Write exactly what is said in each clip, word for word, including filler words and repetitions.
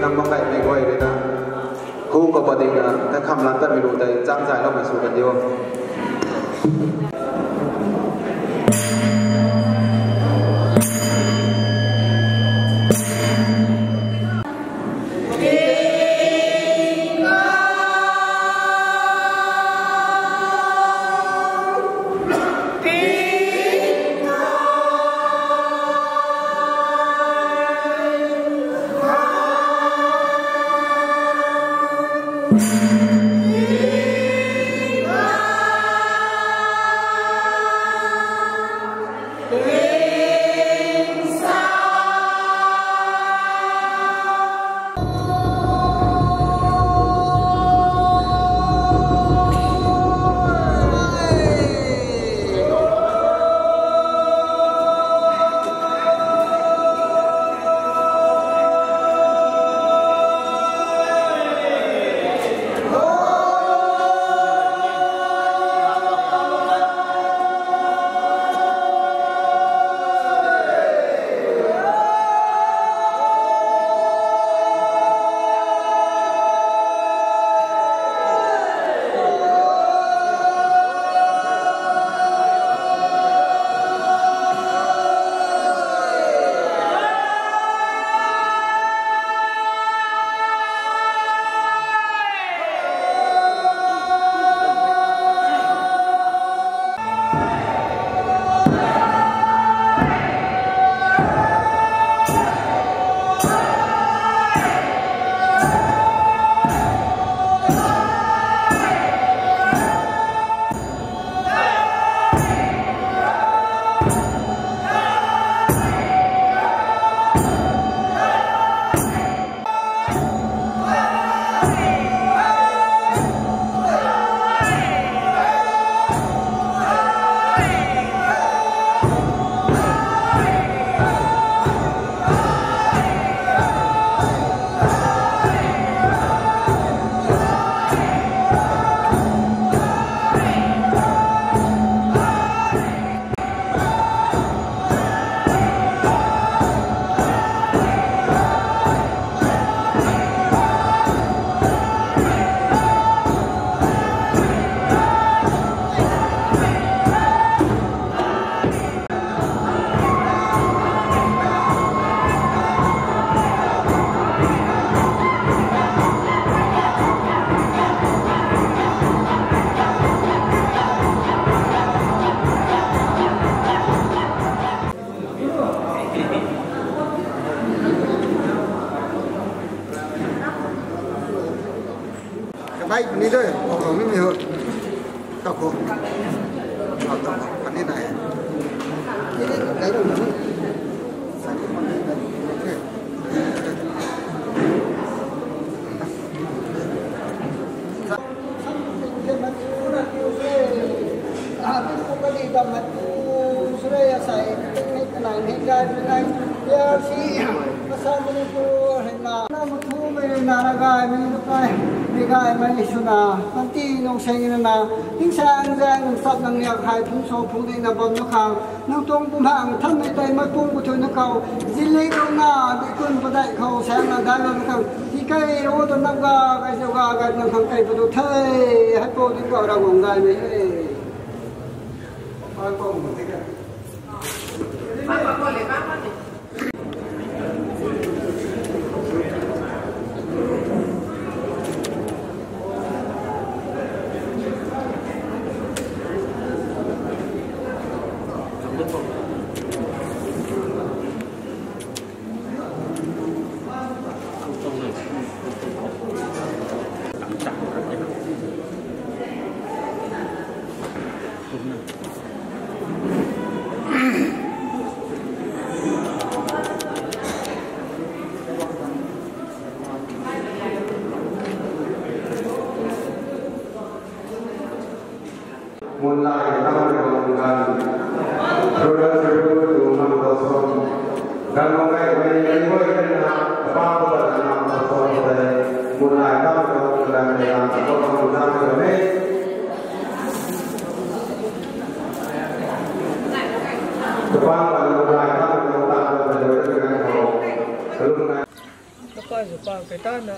Nang mak kaimei guay rui na, hu khou padikna, ta kham lan tatmei lu tei, chang zay loumei sw kan diu. Kabai puni doi, kong kong ni mi ho. Tau ko. Tau ko, puni nai. Ini kai dong ni. Nang tuang pumhang thanmei tei mei pung pathuina khou, zili khou na, dikun padeih khou, saengna daihlouna khang, tikei ro ta nap ga, kai zau ga, kai nang khang kai patu the, hei pou di kau Ravguangc gaymei e. Munlai tam rong gan, Rural Tribal Tuang Nam Tow Song, gan mong kai mei ni boi na, pa ko na Nam Tow Song te, Munlai tam rong gan te lam ko nam nam ko ne. Tupang Munlai tam rong tam ko de de ko. Japan kai tana,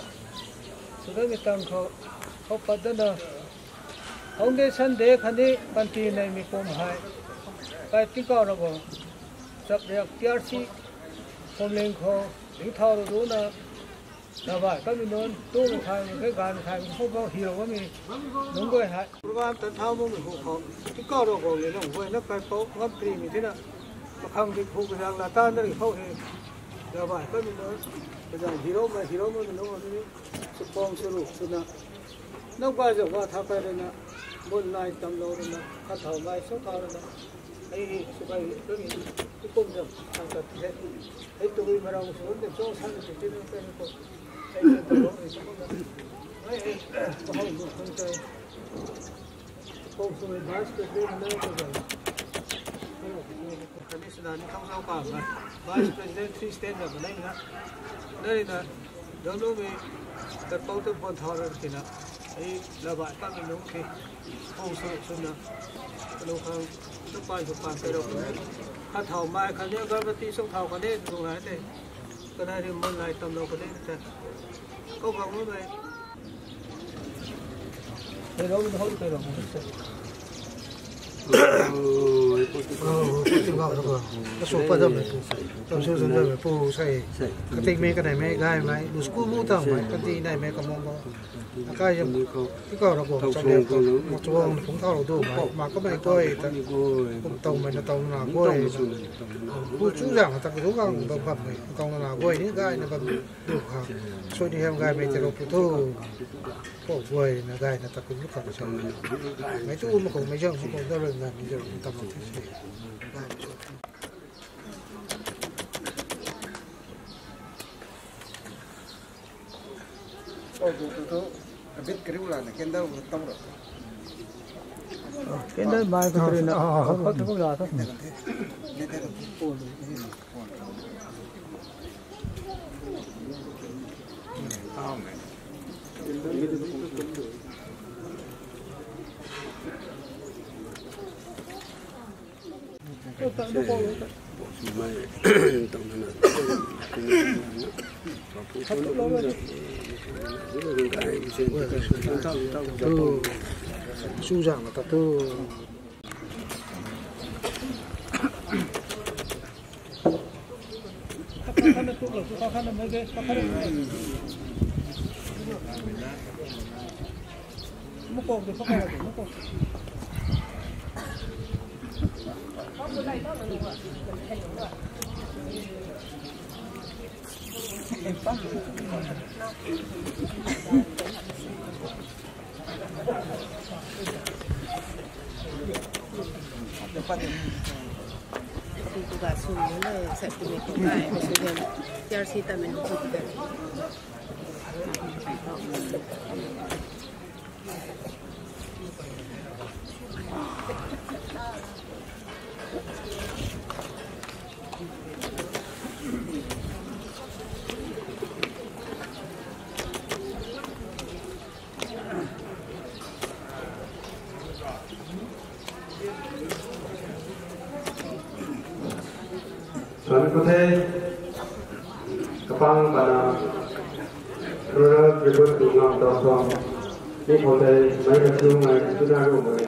sudami tang khou, khou pat dana, Foundation Day khatni panty neimei pum hei, kai tingkauh Ravguangc, chap riak T R C, Phwamling khou, ding thau rui duna, na bai kamei nunc, tu mei thay mei khe, gan mei thay mei khou bau hiro mei, nunc guay hei. Program tan thau mumei hu khou, tingkauh Ravguangc le nang guay na kai pou ngam pri mei tina, pakhang di hu kazang la tan na ri khou he, na bai kamei nunc, kazang hiro mei, hiro mei nunc, sukpong suru suna, nau bai zau ba tha kai rui na, mun nai tamlou rui na, khat thau mai sou thau rui na, hei hei sw kai rui ni, i kum zam, ang tat the. Hei tu rui marau sw rui de, chou san de, ti na kai ni ko. Hei tu rui ni sw kum na. Hei hei, pa hei lu khun kai. Kum sw rui Vice President na ko zam. Kani suna ni thau zau ka na. Vice President three state zam na na. Na ri na. Dam lu mei, tat pou tu pon thau rui tina, hei la bai kamei nunc khe, hong sw suna, kanu khang, tu pan sw pan kai rui, khat thau mai khatni agarbatti sou thau khatni tu na te, kanai ri mun nai tamlou khatni te, kou bang lu mei. Kasu padam mei pu, kasu zan zan mei pu sei, kating mei kanei mei gay mei, lu school mu tang mei, kanti nai mei kamang bau. Akai zam, tikau Ravguangc cham liak ta, mak chuang phungc thau rou du mei, mak kamei guay ta, kum tau mei na tau na guay, pu chu zang ta kasu gang bam bam mei, tau na guay ni gay na bam du khang, sui ni ham gay mei tei rou pu thu. Kou guay na gay na ta kum lu khang sa. Mei tu mak khou mei zang mak khou da rui na mei zang tam mak the se. Oh, tu tu tu, a bit kariu la na candle tang rou. Candle mai ko tu na, ah, ah, ah, ah, ah, la ta. Su zang na ta tu. Sani kuthe kapang pana rural tribute to ngam tau song ni kuthe mai ka chu mai chu na ru mai.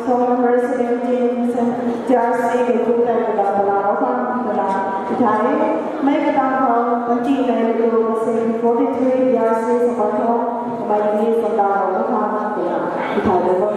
Song representing T R C ke kum tei kata pala o pan kata. Ithai mei kata khou panty tei lu kasi forty three T R C sa pan khou kamei ni sa ta o pan kata. Ithai lu o.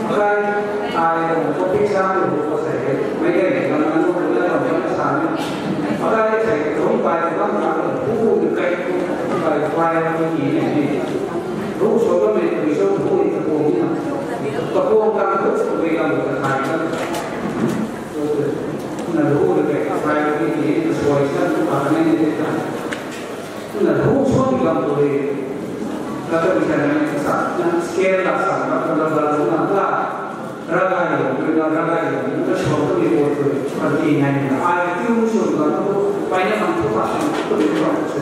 Akai, ai tuang topic sa tu ko sei, mei ge, na na nu na na na sa ni. Akai sei rum pai ram na hu kai kai pai ni ni ni. Ru so ga mei tu so hu ni ko ni na. Ka ko ka ko mei ka ko ka kai ka. Na ru de kai pai ni ni ni so sa tu pa ni ni ta. Na hu so ni ka ko ni. Ka ta ni sa na sa na scale la sa na ka la la na la. Ravgay lou, ravgay lou, na show tu ni ko tu, panty nai na, ai tu sw na tu, pai na kan tu pa sw tu ni ko tu.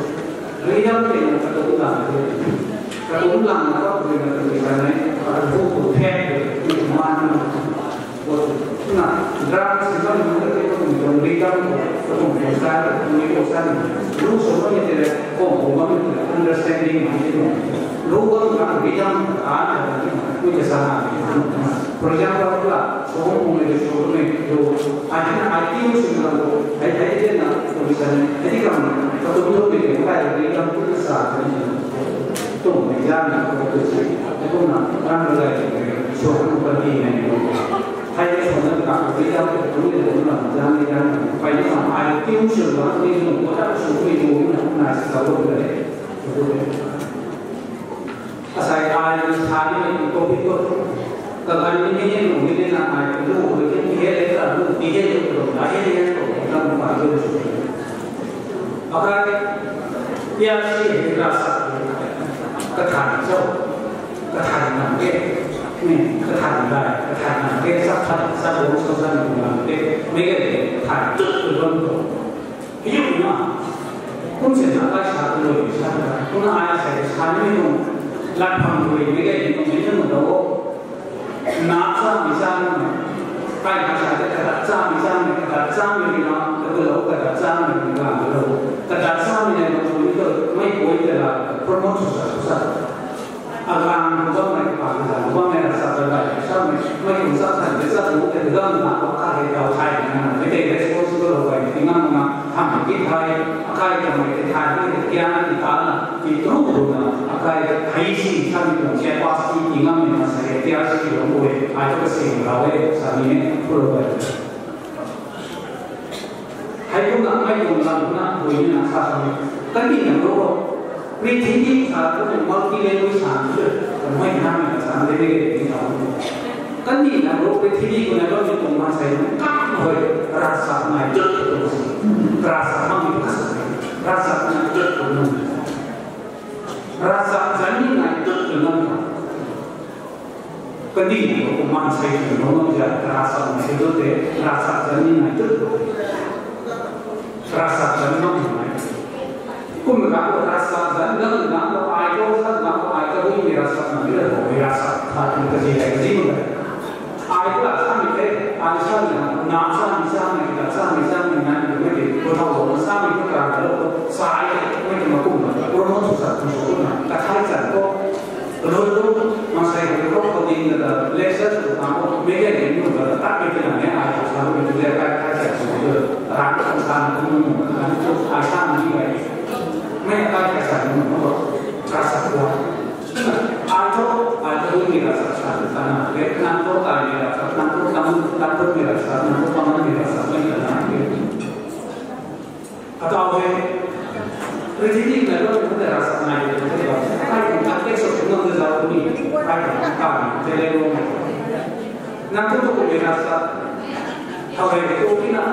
Rhythm te na ka tu lang tu. Ka tu lang na ka tu na tu ni ka nai, ka tu tu phe tu, tu man na. Ko tu na, drum si na ni ko tu tu rhythm ko, ko tu sa, ko ni ko sa ni. Lu sw ni te ko, ko ma ni understanding ni tu. Lu ko na rhythm a na ni ko sa na. For example, la, so hung hung ni so ni, so, ai na, ai ti sw na, ai, ai ti na, ko ni sa ni, ai ti kam, ka tu tu ni, ai ti kam tu sa ni, tu ni ja na, ko tu si, ai ko na, ram la, so hung pa ti ni, ai so na ka, ko ni ja, ko ni ko na, ja ni ja na, pai na, ai ti sw na, ni ko ta sw ni ko na, na sa lo ni, so ni. Asai ai sa ni ni ko bi ko. Kagan ni ni ni ni na ai lu ko ni ni he le ka lu ni he le ko na he le ko na ma ko. Akai ya si he la sa. Kathan so. Kathan na ke. Ni kathan dai. Kathan na ke sa than sa bo so sa ni na ke. Mei ge kathan tu tu ko. Hei na, kum se na kai sa tu lou sa ta, kum na ai sa sa ni nung, lat phang tu ni ge ni nung ni nung dou. Na sa mi sa nung, kai na sa ta kata sa mi sa mi, kata sa mi ni na, ta lou kata sa mi ni na lou, kata sa mi ni nung ni tu, mei koi ta la, promote sa sa. Agang bam mei pa zan bam mei na sa ta lai sa mei, mei kum sa than de sa bu te gam na ko ka he dau thai na, mei te responsible ho bai ti ngam na, ham ki thai, akai ta mei te thai ni te kya na ti ta na, ti tru ru na, akai hai si sa ni kum capacity ti ngam na sa he kya si lo ko he, ai to ka si ra he, sa ni ne, pu lo bai. Hei kum na, hei kum na, na, hui ni na sa sa ni. Kan ni na ro ro. Prithvi sa tu multi language sa tu. Kan hei na na sa de de ni sa. Kan ni na ro prithvi ko na ro ni kum na sa ni. Kan hoi rasa nai tu tu. Rasa mang ni ka sa. Rasa nai tu tu. Rasa zan ni nai tu tu na. Kandih na kum maansei tuang lungc ja, rasa maansei tu te, rasa zan ni nai tu. Rasa zan nai nai. Kum ka rasa zan nai nai ko ai ko sa nai ko ai ko ni rasa nai ko rasa ta tu ka ji hai ji mo. Ai ko rasa ni te, ai sa ni na sa ni sa ni na sa ni sa ni na ni ko thau lo sa ni ko ka lo sa ai ko ma kum na, promote sa kum na, ka thai zan ko. Lou tu, maansei tu ro ko ding na ta, lecture tu ta mo, mei ge ni nu ta, ta pe ti na ne, ai tu sa lo tu le, kai kai sa tu tu, ta ta sa na tu nu, ta tu ai sa ni bai. Mei kai kai sa nu nu, ka sa tu. Ai tu, ai tu ni ka sa sa ta na, le na tu ta ni ka sa, na tu ta mu, ta tu ni ka sa, na tu ta mu ni ka sa, mei ta na. Atau hei, prithvi na lo tu de rasa nai tu de ba. Ai tu ta ke so tu na de zau ni. Ai tu ta ni de le lo. Na tu tu ko de rasa. Thau hei tu ki na.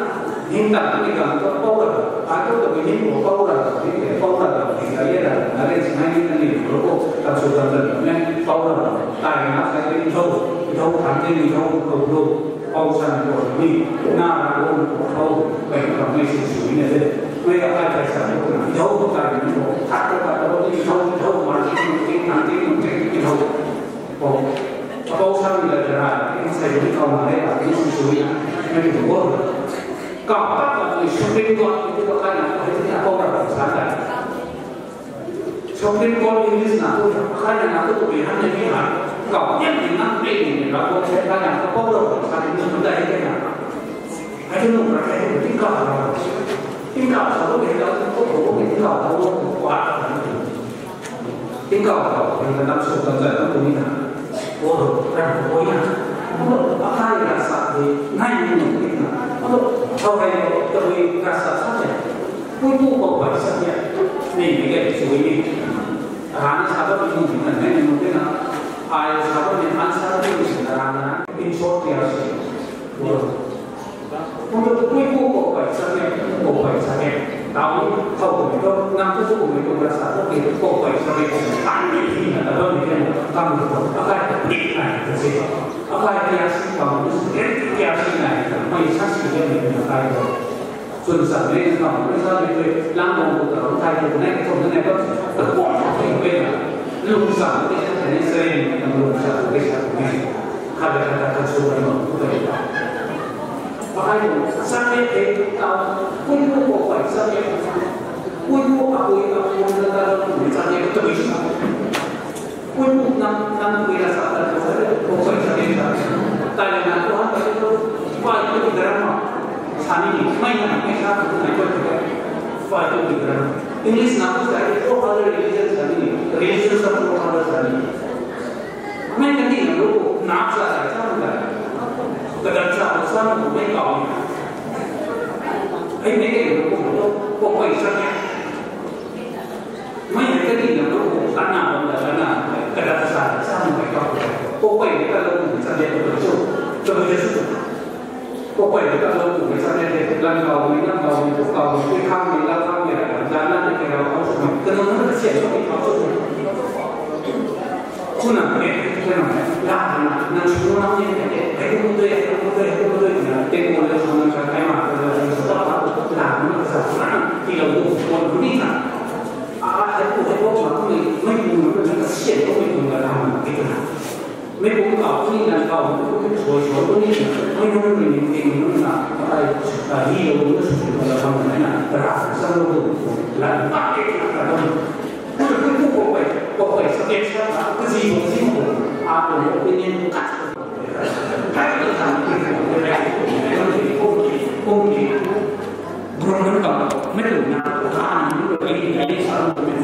Ning ta ni ga tu pau ra. Ai tu tu ni ko pau ra. Ni ko pau ra. Ni ga ye ra. Na le sinai ni ni ko ko. Ta su ta de ne pau ra. Tai na sai ni thau. Thau than ni thau ko lo. Pau san ko ni, na ra ko ko thau, bai ka mei si sui na de. Mei ka kai kai san ko na, thau ko kai ni ko, khat ko khat ko ni thau, thau ma ni ni ni ni ni ni thau. Pau, pau san ni la ra, ni sai ni thau ma le, ni si sui na, mei ko ko. Ka pa ka ni Supreme Court ni ko kai na, kai ni ko ra san da. Supreme Court English na ko, kai na ko Ui han ni hei, kau tian ni nang pe ni ni ra ko se ka yang ka pau lo sa ni ni dai ke na. Ai tu nu pra kai ni tingkauh ra. Tingkauh sa lo ke la ko ko ko tingkauh ta lo ko kwa ta ni. Tingkauh ta ni na nam su ta zai ta ni na. Ko lo ra ko ya. Ko lo akai ra sa ni nai ni ni na. Ko lo thau hai lo ta ni ra sa sa ni. Pui pu ko pai sa ni. Ni ni ke su ni. Rana sa bam ni nunc na nai ni nunc na. Ai sa bam ni an sa bam ni nunc na rana. In short ya si. Kum tu pui pu ko pai sa ni, ko pai sa ni. Tau ni thau ko ni to, nang tu tu ko ni to na sa ko ni ko pai sa ni ko. An ni ni na ta bam ni ni na. Kam ni ko. Akai ni na ni si. Akai ni ya si kam ni si. Ni ya si na ni. Mai sa si ni ni na kai ko. Chwn sa mei na kam, mei sa mei tui, lang bang bu ta ram thai tu, nai ka thum na nai bam, ta kuang ta thei mei na. Lung sa mei sa, ta ni sa mei na, lung sa mei sa mei. Khat le khat ta khat su na ma, ku ta ni ta. Pakai bu, sa mei the, ta, kun bu ko pai sa mei. Kun bu a kui a kun na ta, kun sa mei, ta mei sa. Pui pu nang, nang pui na sa ta ko sa, ko pai sa ni sa. Tai na ko han ta ko, five to the grammar. Sa ni ni, mai na, mai sa tu na ko. Five to the grammar. English na ko sa, four other religions sa ni ni. Religions of four other sa ni. Mai ka ni na lo ko, na sa sa sa na. Ka dan sa ko sa na ko mai kau ni. Ai mai ka ni lo ko, ko pai sa ni. Mei hei kani na lo, ana bam da, ana, kada ta sa, sa mei ka, ko pai ka lo, sa de ko chu, chu de chu. Ko pai ka lo, sa de de, lan kau mei, lan kau mei, ko kau mei, ko kau mei, lan kau mei, lan na de ke lo, ko chu mei, kanu na de sian ko kau chu. Kuna mei, kuna mei, la na, na chu na mei, de, de, ko de, ko de, ko de, na, de ko le chu na ka kai ma, ko le chu ta, la na sa, na, ki lo, ko ni na. A, hei pu hei pu na kum ni, mei pu na kum ni, ka sian kum ni kum na lam na pi na. Mei pu kau kum ni na kau, mei pu sui sui kum ni, mei nunc ni ni ni nunc na, ai, a, hi lo nunc sui sui na lam na na, ra sa lo lo, la na pa ke na ka dam. Pu pu pu pu pai, pu pai sa ke sa na, ka zi pu zi pu, a pu ni opinion ka. Group nunc bam, mei tuang na, ka nunc rui, rui, rui, sa rui, rui,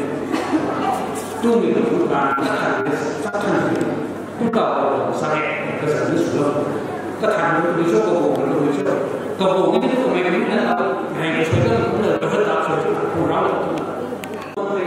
tu mei tuang ka, ka than, ka than, tu ka, sa e, ka sa ni sw lo. Ka than rui, rui, sw, ka bo, rui, rui, sw. Ka bo, ni tu mei, mei na, mei, sw, ka, ka, ka, ka, sw, ka, ka, ka, ka,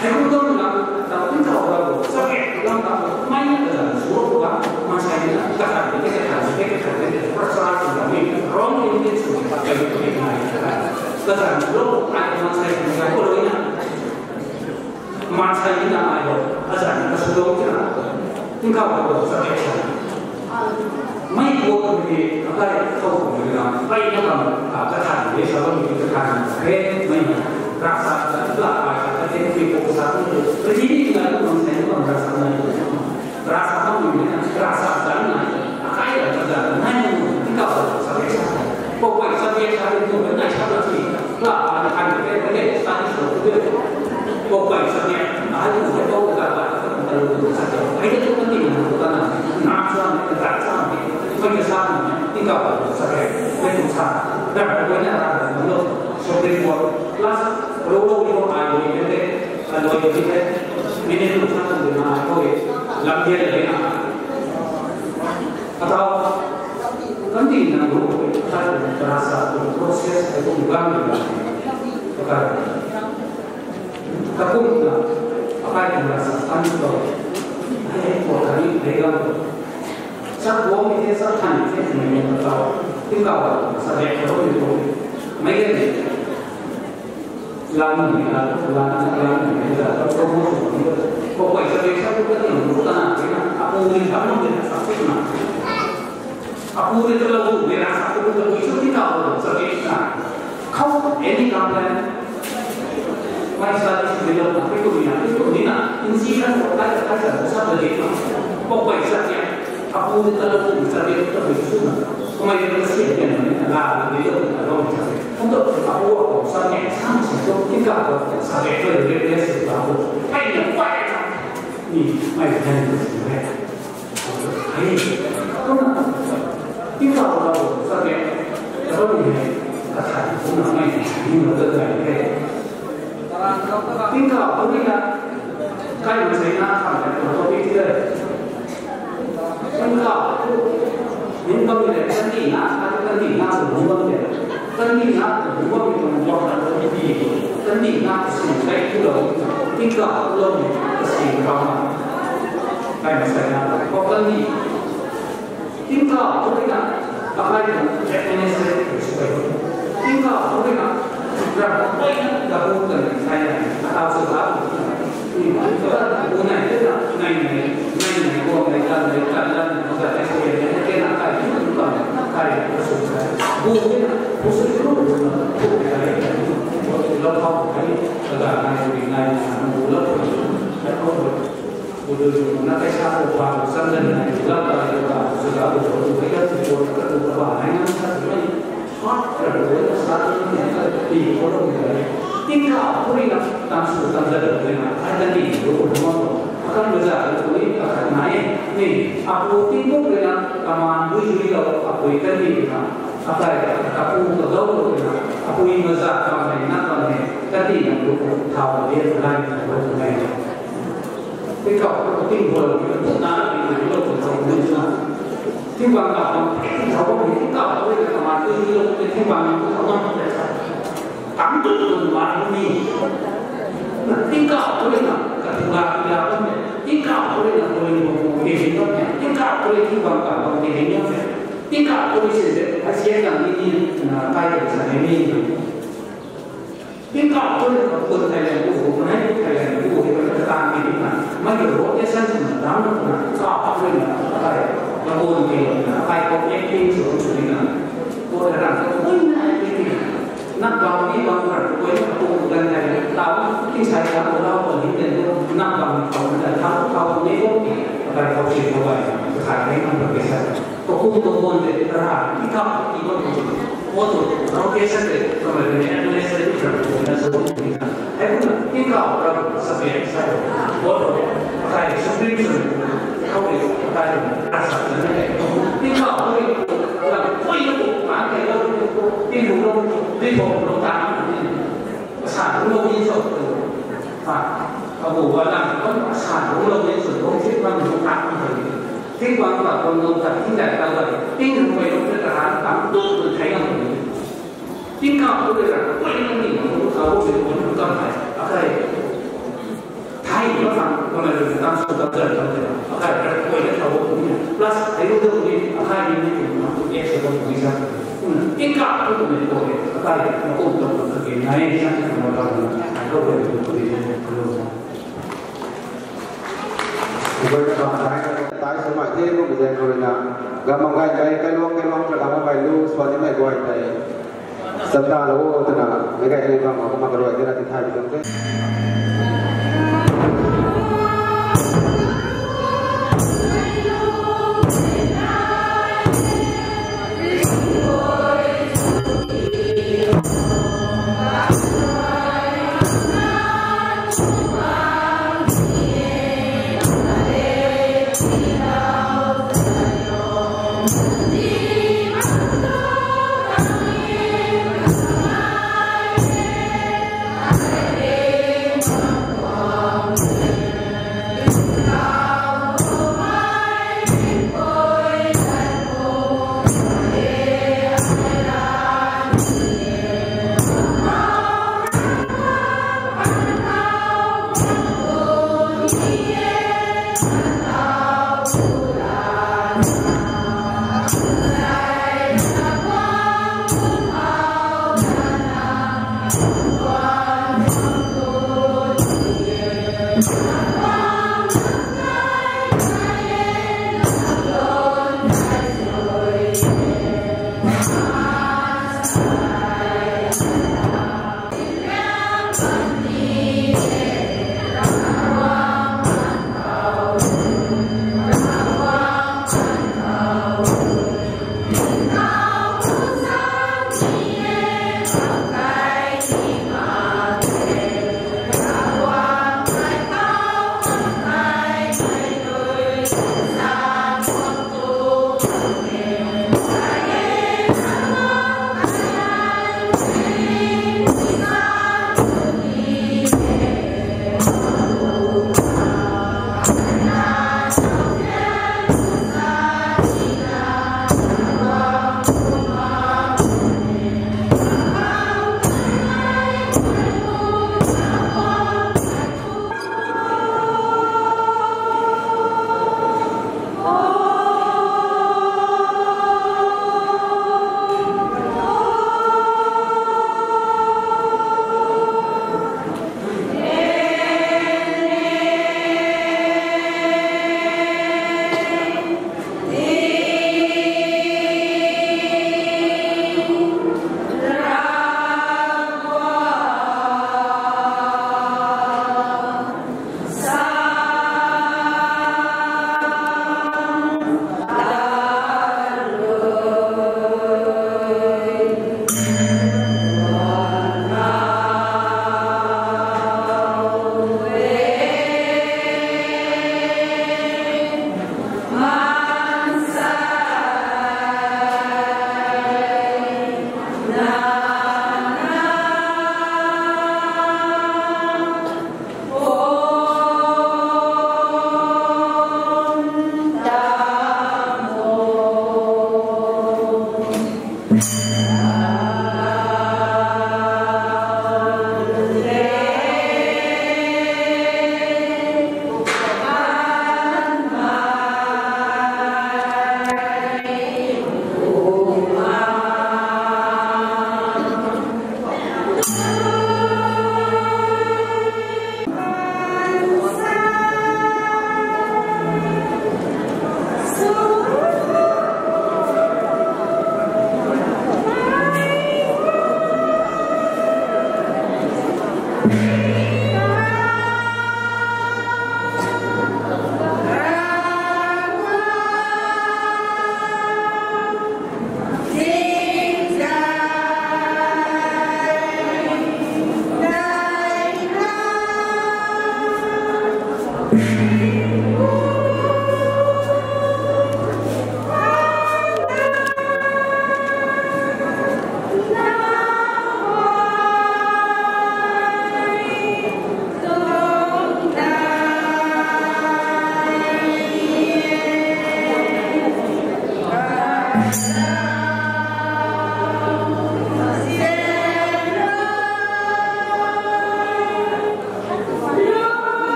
Hei kum tuang na, ta kum tuang na, ta kum tuang na, sa ke, lam ta, mei na ta, su ko ba, maansei na, ta ka, ta ka, ta ka, ta ka, ta ka, ta ka, ta ka, wrong intention, ta ka, ta ka, ta ka, ta ka, ta ka, su ko, ai maansei na, ko lo na. Maansei na ai lo, azan na su lo na. Tingkauh ko sa ke sa. Mei ko ni, akai khou ko ni na, pai na kam, a, ka than ni, sa lo ni ka than ni, he, mei na, rasa, la, ai, ka than ni, ko sa ko ni, ni ni na, ko maansei na, rasa na, rasa na, ni na, rasa na, akai la, ka than ni, ni na, tingkauh ko sa ke sa. Ko pai sa ke sa, ni ko na sa la si, la, ai, kan ke, ke, sa ni so, ko pai sa ke, ai, ko, ko, ko, ka, ka, ka, ka, ka, sa ke, ai, ko, ko, ni na, ko na, na sa, ka sa, ko sa, ni ka sa, ni ka sa, ni ka sa, ni ka sa, Supreme Court, plus, rule of law, I will get it, and I will get it, minute to come to the night, okay, lam dia lagi na. Atau, kan di na rule, kan rasa tu process, itu bukan. Kakum na, akai tu rasa, kan tu. Hei, ko kani, hei, kan tu. Sa guang ni the, sa than ni the, mei mei ta tau. Tingkauh, sa de, sa ni tu. Mei de ni. Lam ni la, lam, lam ni la, promotion ni la. Ko pai sa de, sa tu ka ni, lu ta na, ni na. Apu ni, sa ni, sa tu na. Apu ni tu la, lu ni la, sa tu ka ni, sa tingkauh, sa de, sa. Khou, any complaint? Mei sa ni, sa ni la, na, pi tu ni na, pi tu ni na. Incident ko, kai, kai sa, sa de, sa. Ko pai sa de. Apu ni ta la, lu ni, sa de, sa de, sa na. Ko mei ni sa de, ni. Sa ne, sa ne, sa tu, tingkauh tu, sa ne, tu, re, re, si, ta, tu. Ai, na, kuai, na. Ni, mai, na, ni, si, re. Ai, tu na, tingkauh tu, sa ne, sa tu ni, ka thai, tu na, mai, ni, na, tu, na, re. Tingkauh tu ni na, kai, na, sai, na, kam, na, tu, tu, ni, ti, re. Tingkauh tu, ning bam ni le, kandih na, kandih na, tu, ning bam ni le. Kandih na, tu, ning bam ni, tu, ning bam ni, tu, ning bam ni. Kandih na, tu, sin, kai, tu, lo, tingkauh, tu, lo, ni, tu, sin, bam, na. Kai, na, sai, na, tu, kandih. Tingkauh tu na, akai tu, administrative, tu, tingkauh tu na, ram, kai, na, kabu, kan, sai, na, atau, sa, sa, tu, ni, tu, tu, nai, tu, na, nai, nai, nai, nai, guang, nai, tan, nai, tan, tan, nai, tan, nai, sui, nai, nai, kena, kai, tu, tu, kan, kai, tu, sui, kai. Bu, tu, na, bu, sui, tu, tu, na, tu, kai, kai, tu, tu, lo, thau, kai, kaga, nai, nai, nai, bu, lo, thau, kai, thau, kai. Pu tu tu na kai sa ko pa tu san dan nai tu la ta tu ta tu sa tu tu tu kai tu tu tu tu ta ba nai na sa tu nai. Ha, ra tu na sa tu nai na ti ko lo ni nai. Tingkauh tu ni na tam su tam dan tu ni na. Ai ta ni tu tu ma. Akan baza tu ni ta nai ni. Apu ti tu ni na kaman bui bui lo apu kan ni na. Akai ta pu ta do tu ni na. Apu ni baza kam ni na kam ni. Kan ni na tu tu thau ni nai tu tu nai. Tingkauh tu tingkauh tu na, tingkauh tu tingkauh tu na. Tingkauh tu tingkauh tu tingkauh tu na, tingkauh tu tingkauh tu na. Tam tu tu na ni. Na tingkauh tu na, katura tingkauh tu na. Tingkauh tu na, tu ni tu tingkauh tu na. Tingkauh tu tingkauh tu tingkauh tu. Tingkauh tu si de, asia na ni ni na kai tu sa ni ni. Tingkauh tu na kapun Thailand bu, bu nai Thailand bu, bu na katan ni na. Mai tu rotation na dam na, kau tu na kai, kapun ni na kai ko acting su su ni na. Ko na ram ko na acting ni. Na bam ni bam na ko na ko gan nai. Tau ki sai ka ko lau ko ni den ko na bam ni ko na tau tau ni ko ni. Kai ko si ko bai. Kai ni na rotation. Ko ko ko ko de ra tingkauh ki ko ko. Wo tu, rotation de, kamei rui ni administrative ram tu na sa tu ni na. Hei tu na, tingkauh ram sa pe sa tu. Wo tu, akai subscription, khou ni, akai tu, asa na ni. Tingkauh tu ni, ram pui tu, ma kai lo tu, tingkauh lo tu, tingkauh lo ta na ni. Sa tu lo ni so tu. Ha, abu wa lam tu, sa tu lo ni so tu, tingkauh lo ta na ni. Tingkauh ta, kau lo ta, tingkauh ta, tingkauh lo ta, tingkauh lo ta, tingkauh lo ta, Tingkauh tu le ra, koi na ni, kau tu le kau tu kam hai, akai. Thai ni ma kam, kamei tu kam su kam zan kam zan, akai ra koi na kau tu ni, plus thai tu tu ni, akai ni ni tu ma tu ek se kau tu ni sa. Tingkauh tu tu ni kau le, akai, na kau tu tu tu ni, nai ni sa ni kau tu tu ni, ai kau tu tu ni, kau tu. Guay na bam thai, thai sw mai the, kum zaeng khou rui na, gammei gaymei, kailuang kailuang, gammei lu, swan nimei guay tei. Sanda lo twna, meic gay ni bam khou kumna karuai tei na tithai bi tuang the.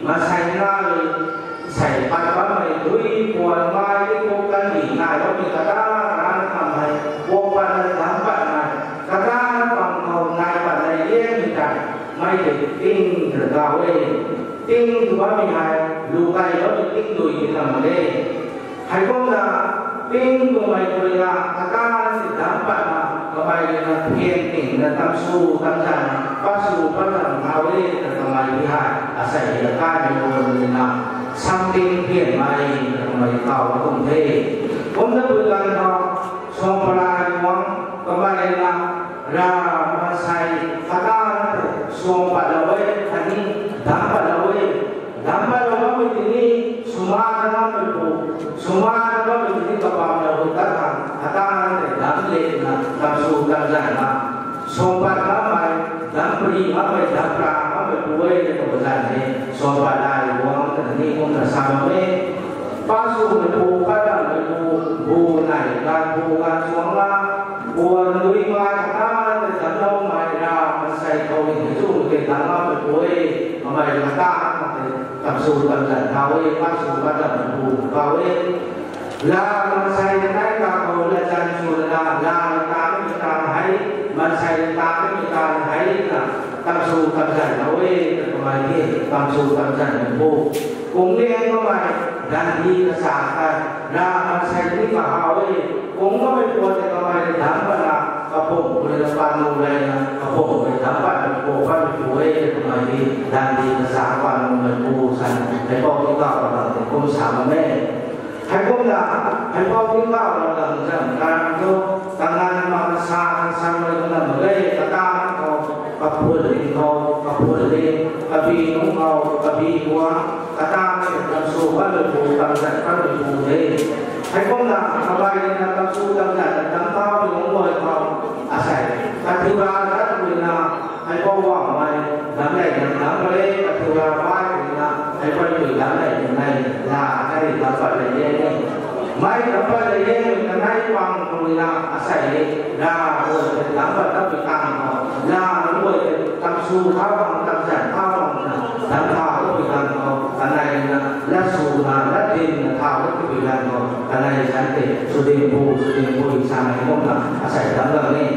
Maansei nai, sei pat bammei dui puan mai di pu kandih nai bammei kata, kata na kam hei, puak patna dam patna, kata na kam khou nai patna liangmei tei, mei tei ting rui kau e. Ting tw bammei hei, lu kai bammei ting dui ti kam mak e. Heikumna, ping twmei khou rui na, kata na si dam patna, kamei rui na phian ting na tam sw, tam zan, pat sw, pat zan thau e, na kamei ti hei, asei hei akai ni pu rui na, something phian mei, na kamei kau kum the. Kumna pui ganv khou, suang palai guang, kamei rui na, ra, maansei, kata na, suang pat lou e, khatni, dam pat lou e, dam pat lou bammei tini, suma na bammei pu, suma na bammei tini kabam lou hu tat khang, kata na tei dam le na, tam sw tam zan na, suang pat bammei, dam pari bammei, dam pra bammei pu e, na kaba zan e, suang pat lai guang, khatni kumna sa bam e. Pat swmei pu, pat dammei pu, bu nai, gan bu, gan suang na, puan dui mai kata na dam lou mai ra, maansei khou ni chu tei dam bammei pu e, kamei kata na tei, tam sw tam zan thau e, pat sw pat dammei pu thau e. La maansei nai kakhou la zan sw la, la taanmei taanv hei, maansei taanmei taanv hei na, tam sw tam zan thau e, kamei ti, tam sw tam zan pu. Kung liang kamei, dan di kasa kai, la maansei ni kahau e, kung kamei puan tei kamei dam patna, kapum khou rui na pat nu lei na, kapum khou rui dam patna, pu pat pu e, kamei ti, dan di kasa pat numei pu san, heipou ti kau ram tei kum sa bam e. Heikumna, heipou ti kau ram zam karam thu, kanganv ma kasa, kasa mei kumna mak e, kata khou, kaphun ling khou, kaphun ling, kabi nung khou, kabi guang, kata na tei tam sw pat lu pu, tam zan pat lu pu de. Heikumna, kamei rui na tam sw, tam zan, tam thau ni nung guay khou, asei, kathiu ra zat rui na, heipou guangmei, dam lei dam dam pat le, kathiu ra bai rui na, heipou rui dam lei dam lei, la, hei dam pat lei de ne. Mei dam pat lei de, kanei pang rui na, asei, la, guay tei dam pat dam pui tang khou, la, guay tei tam sw thau khang, tam zan thau khang na, dam thau pui tang khou, kanei na, lat sw na, lat din na thau pui tang khou, kanei zan tei, sw din pu, sw din pu, sa nai kumna, asei dam dam ni.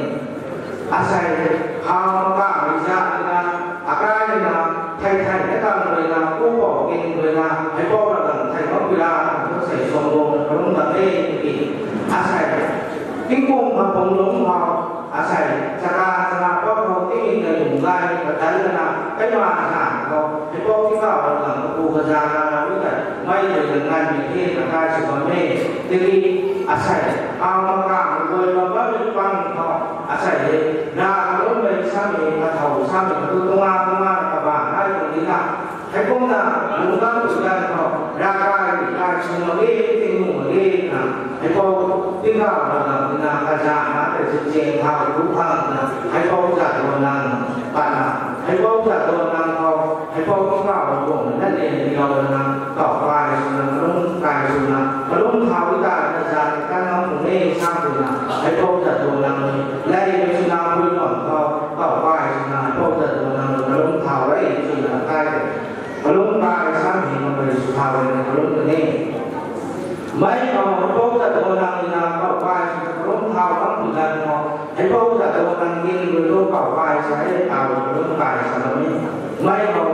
Asei, hau maka mei zat na, akai na, thei thei na kam rui na, pu pou king rui na, heipou ra dang thei bam pui ra, asei suang guang na kalum dang e, tiki. Asei, tingkum khou pung lung khou, asei, chaka chaka pat khou tingmik na lung gay, katan na, kai ma na khou, heipou ti kau ra dang kapu kaza na, na, rui tei, mei rui na nganvmei the, na kai sw bam e, tiki, asei, hau maka mei guay bam bammei pang khou, asei, na kalummei samei, kathau samei, katu tunga tunga, kaba nai tuang di na, heikumna, lungdam tu ganv khou, ravkai, kai sw mak e, tingmuk mak e na, heipou, tingkauh ram lam na, kazana tei sw chiang thau tu khang na, heipou zat tuang nang, patna, heipou zat tuang nang khou, heipou tingkauh ram guang na, len ni lou na, kau kai sw na, kalum kai sw na, kalum thau ta, kazat kan nang pu ne, sa tu na, heipou zat tuang nang ni, lei sw na, pui guang khou, kau kai sw na, heipou zat tuang nang ni, kalum thau rei sw na, kai, kalum kai, sa ni, na, mei sw thau rei na, kalum ta ne. Mei khou, heipou zat tuang nang ni na, kau kai sw na, kalum thau kan pui ganv khou, heipou zat tuang nang ni, rui tu kau kai sa e, tau kalum kai sa lam e. Mei khou,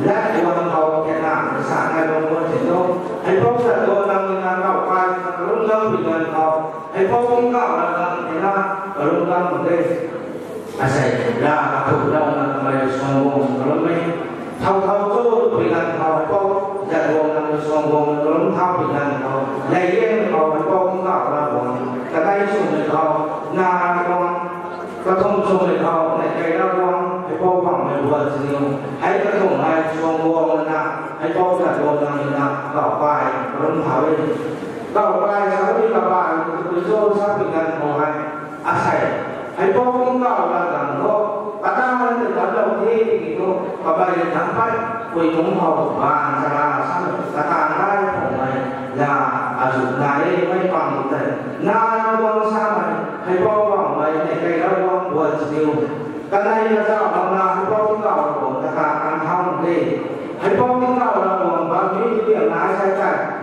lat guang khou, kena, sa nai lung guang si tu, heipou zat tuang nang ni na, kau kai sw na, kalum kan pui ganv khou, heipou tingkauh ram lam ni na, kalum kan mak e. Asei, la, kathumh lou na kamei suang guang kalum e. Thau thau cho pui ganv khou heipou zat guang na suang guang kalum thau pui ganv khou, lei liang khou heipou tingkauh ra guang, kakai swmei khou, na ra guang, kathumh swmei khou, nei kei ra guang, heipou bangmei buan siniu, hei kathumh hei suang guang na, heipou zat guang na, na, kau kai, kalum thau e. Kau kai sa rui kabai, kapui cho sa pui ganv khou hei, asei, heipou tingkauh ra guang khou, kata na tei dam lou the tiki thu, kabai rui dam pat, pui nung khou, ban sa ra sa, kata nai khou mei, la, azu nai e, mei pang tei, na ra guang samei, heipou bangmei, nei kei ra guang buan siniu. Kanei kazauh bam na, heipou tingkauh ra guang, kata kan thau mak e. Heipou tingkauh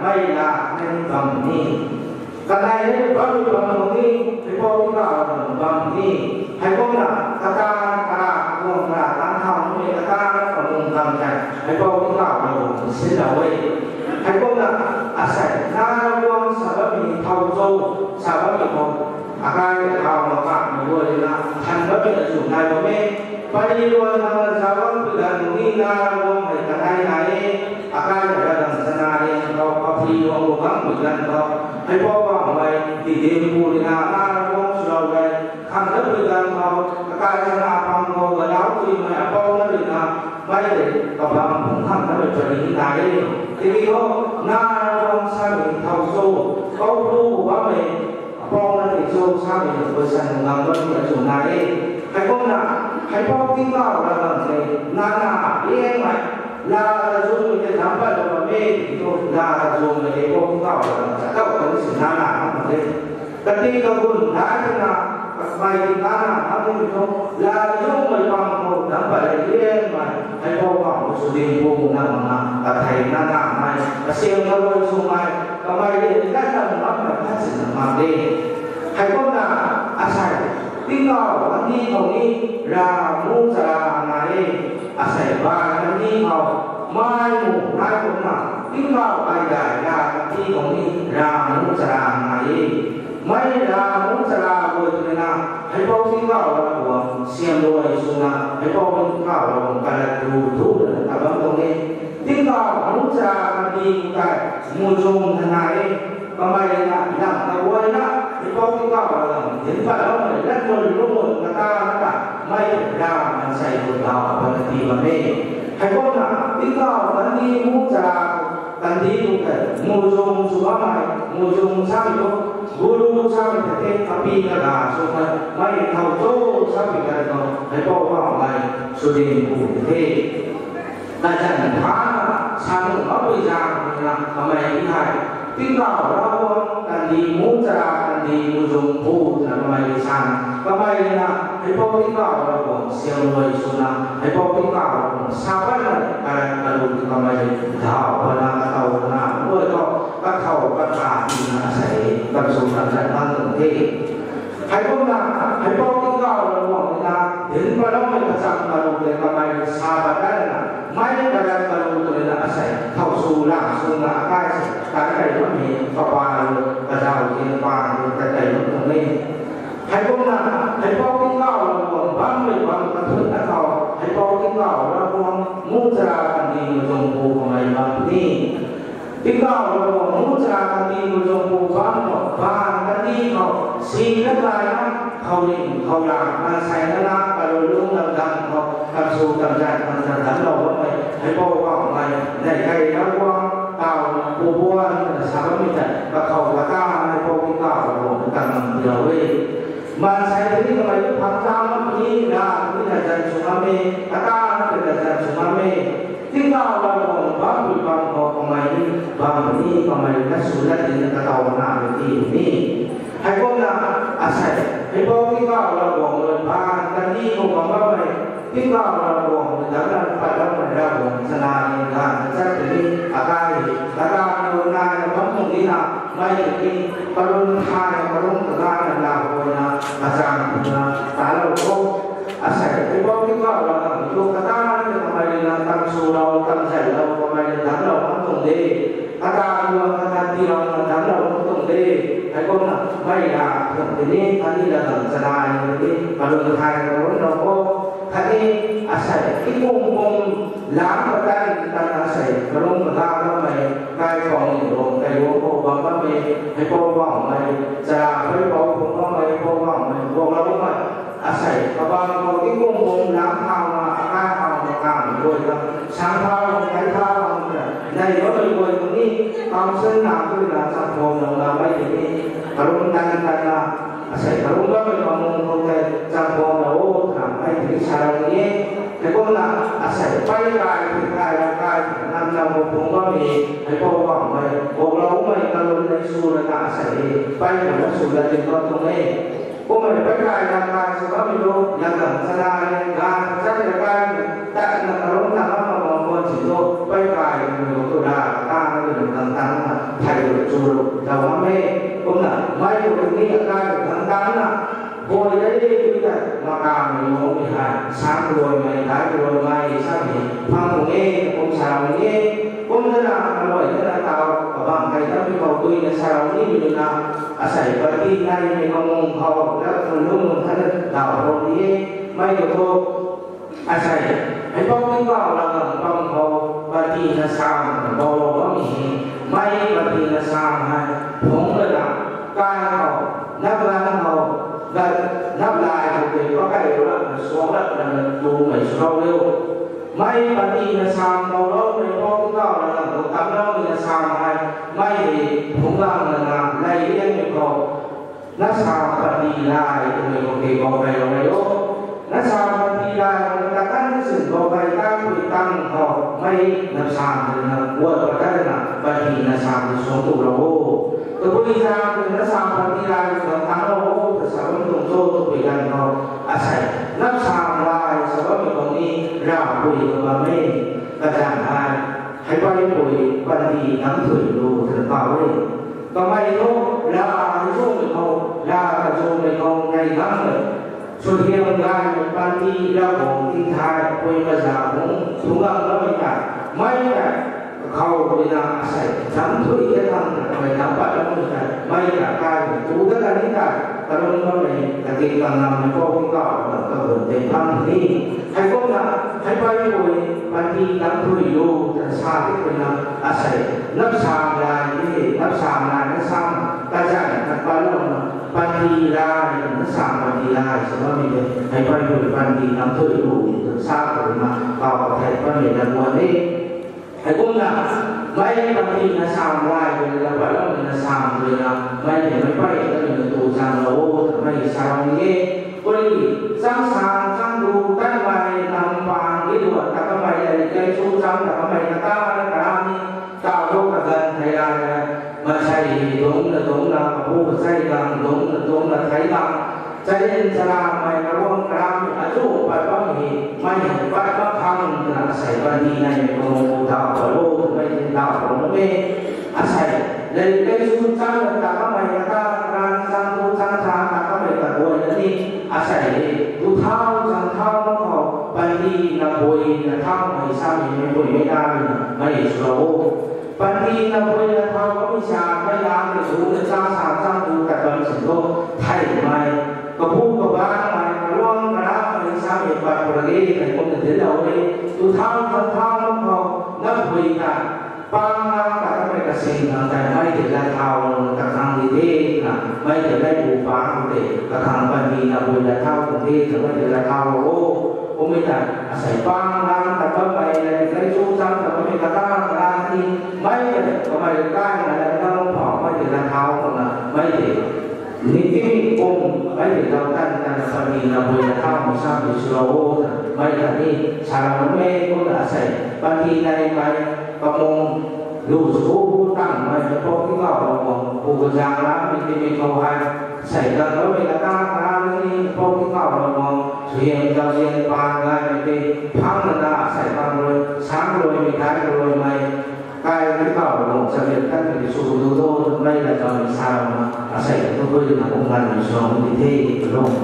mei la nai bam ni. Kanei hei bam bam ni, hei pou tingkauh bam ni. Hei kumna kata kara kuang kara tan thau ni kata kamung kam tei hei pou tingkauh bam sin la e. Hei kumna asei na Ravguangc sa bammei thau cho, sa bammei khou akai thau na kamei guay na than bammei azu nai bam e. Pari luan na za bam pu dan ni na Ravguangc hei kanei nai e. Akai na ram chana ni khou kapri luang lu bam pu dan khou hei pou bam mei di dim pu ni na na Ravguangc swlou rei khang dat pu dan khou akai chana pang khou galau tui mei apou na rui na mei tei kabam phung khang dat mei pari ni nai e. Tiki ho na Ravguangc samei thau cho, kou lu bammei apou na tei cho samei question gang bammei azu nai e. Hei kumna hei pou tingkauh ravguangc tei nana liangmei la ta zumei tei dam pat lou bam e, tiki thu la ta zumei tei pou tingkauh ravguangc ta kau kan si nana bam e. Kati kagun dai twna kamei ti nana bam e, tiki thu la zumei pang khou dam pat lei liangmei hei pou bam sw din pu na mana kathei nana mei kasiam karui swmei kamei le kan na bammei khat sina mak de. Hei kumna asei tingkauh kandih khou ni rav mu chara nai e. Asei baanv kandih khou mei mu nai kumna tingkauh ai dai rav kandih khou ni rav mu chara nai e. Mei rav mu chara guay twna hei pou tingkauh Ravguangc siam luai swna hei pou tingkauh Ravguangc kalat tu tu lana ta bam tuang e. Tingkauh mu chara kandih khou tei muzung tha nai e. Kamei na lam kaguayna hei pou tingkauh Ravguangc dinc patloumei lat mun lungc mun kata na ta mei rav mansei pu tau bam na ti bam e. Hei kumna tingkauh kandih mu chara kandih khou tei muzung sw bammei, muzung samei khou guru samei ta the, kapi kaga sw tei mei thau cho samei kan khou hei pou bammei sw din pu the. Kazanc phana sa nuh makpui zaeng ruina kamei ti hei tingkauh Ravguangc kandih mu chara kandih muzung pu twna kamei ti san kamei na hei pou tingkauh Ravguangc siam luai swna hei pou tingkauh Ravguangc sa patna kalat kalu ti kamei daw pana kataw pana guay khou kathau katha tina asei kamsw kamzat bam tuang the. Hei kumna hei pou tingkauh Ravguangc na dinc patloumei kachang kalu tei kamei sa pat datna mei kalat kalu twna asei thau sw lang swna akai sei tan kai bammei kapaan lu kazau tin paan lu ta kai bam tuang e. Hei kumna hei pou tingkauh Ravguangc bammei bam kathun na khou hei pou tingkauh Ravguangc mu chara kandih muzung pu kamei bam ni. Tingkauh Ravguangc mu chara kandih muzung pu bam khou baanv kandih khou si na kai na khou ling khou lang mansei na na kalulung lam dam khou kamsw kamzat kamzat damclou bammei hei pou bammei nei kai Ravguangc taw pu buan na sa bammei tei kakhou kata hei pou tingkauh Ravguangc ta kan bam tilou e. Mansei tei ni kamei tu phang ta mak ni ra tei ni na zan sw ngam e, kata na tei na zan sw ngam e. Tingkauh Ravguangc bampui bam khou kamei ni bam ni kamei na sw lat ni kataw na ni ti ni. Hei kumna asei hei pou tingkauh Ravguangc rui baanv kandih khou bam bammei tingkauh Ravguangc rui dam na pat bammei Ravguangc chana ni ganv kachat tei ni akai kata na lu nai na bam tuang ni na mei tei ni karun thay karun kaga na la huayna kachang na talou khou asei hei pou tingkauh Ravguangc tu kata na kamei na kamswlou kamzaylou kamei na damclou bam tuang de. Kata luang kata tiilou na damclou bam tuang de. Hei kumna mei la tuang tei ni khatni la dam chana ni karun thay karun lou khou khatni asei tingkum kum lam katan tan asei karun kaga bammei kai khou ni luang kai luang khou bam bammei hei pou bammei chara hei pou phung bammei hei pou bammei guanglou bammei asei kabam khou tingkum kum lam thau na akai thau na kam guay na sang thau kai thau na nei bammei guay tu ni council na tu na cham khou na na mei tei ni karun tan tan na asei karun bammei kamung khou tei cham khou na o na mei tei ni sa rau ni e. Hei kumna asei pei kai pei kai la kai nam nam khou phung bammei hei pou bammei guangloumei kalun nei sw lana asei pei na sw la tin bam tuang e. Kummei pei kai na kai sw bammei tu na dam chana ni ganv kachat na kai tatna karun na bam bam bam bam si tu pei kai mei tu la ta na lu dam tan na Ravguangc e, kumna mei khou ni akai khang tangna, boi da de tui ta, makang ni mungmei hei, sang ruaimei, dai ruaimei, samei, phang kum e, kum sa ram e, kum dana, aluai dana tau, kabang kai dam khou tui na sa ram ni mi na, asei pati nai mei kamung khou, lat mun lung mun thana, dau ram ni e, mei khou thu, asei, hei pau tingkauh la gam pam khou, pati na sam, bau lou bam ni, mei pati na sam hei, phungc lana, kai khou, nap lan khou, gat, nap lai khou tei, pakai ru la, suang lat lana, tumei swlou riu. Mei pati na sam bau lou, mei pau tingkauh la gam khou, tam lou mei na sam hei, mei hei, phungc lang lana, lei rian mei khou, na sam pati lai, twmei khou tei bau kai lou riu. Na sam pati lai, na ta kan sin bau kai tang, tui tang khou, mei na sam na, guat pa ta na, pati na sam na suang tu lou o. Tabui zang na sam pati lai, na tang lou o, ta sa bam tuang cho, tabui gan khou, asei, na sam lai, sa bammei khou ni, ravpui khou bam e, kazanc hei, hei pei pui, pati nang thui lu, ta kau e. Kamei thu, la, hei zumei khou, la, kazumei khou, nai gang e. Suaihiam gaymei pati, la bang ting thai, pui maza hung, thungam loumei ta, mei ta, kakhou rui na asei, dam thui ta khang, kamei dam pat loumei ta, mei ta, kai, tu ta kan ni ta, kalum loumei, katik kangnamei khou, kikau, kagun tei phang ni. Heikumna, hei pei pui, pati dam thui lu, ta sa ti pui na, asei, nap sam lai ni, nap sam lai, na sam, kazanc, na pat lou na, pati lai, na sam pati lai, sa bammei tei, hei pei pui, pati dam thui lu, ta sa pui na, kau thei bammei na guan e. Heikumna, mei pati na sam lai, la pat lou na sam tui na, mei tei mei pei, na tu zang lou, mei sa ram ni e. Kuri, chang sang, chang du, tanmei, nam pang, di duan, ta kamei, lei, kei su chang, ta kamei, kata, na kara ni, ta du, kaganv, thei la, na, masei, dungc na, dungc na, kapu, kasei, gang, dungc na, dungc na, thei gang, charin, charamei, karuang, karamei, azu, pat bam hi, mei, pat bam khang, na, asei, pati, nai, mei, kamung, dau, pa lo, mei, dau, pa lo, mei, asei, lei, kei su chang, ta kamei, kata, karan, chang du, chang sa, ta kamei, kaguay, na ni, asei, tu thau, chang thau, na khou, pati, na bui, na thau, mei, samei, mei, bui, mei, na, mei, mei, swlou o. Pati na bui na thau bammei sa, mei la, mei su, na chang sa, chang du, tat bam sin tu, theimei, kapu, kabangmei, karuang, karamei, samei, pat, pura ge, thei kum na dinlou e, tu thau, chang thau, na khou, na bui ta, pang lang ta kamei kasing lang tei mei tei la thau lou, kakhang di de, na, mei tei la bu pang tei, kakhang pati na bui la thau kum de, na mei tei la thau lou o, kummei ta, asei pang lang ta kamei, la, la su chang ta kamei kata, kata ni, mei tei, kamei kai na, la, la, pau, mei tei la thau lou na, mei tei, ni ti mi kum, mei tei la tan, tan, pati na bui la thau, mi sa, mi swlou o, na, mei ta ni, sa la mei, kum na asei, pati nai mei, kamung, lu su, tangmei, pau tingkauh lou bang, pu kazang la, mi ti mi khou hei, sei dang lou mi kata, kata ni, pau tingkauh lou bang, suaihiam zauzian paan gaymei tei, phang na na, sei bang rui, sang rui, mi kai rui mei, kai tingkauh lou bang, chabian tan mi su du do, mei la zau mi sa lou na, asei tu bui na kum ganv mi swlou di the, lung.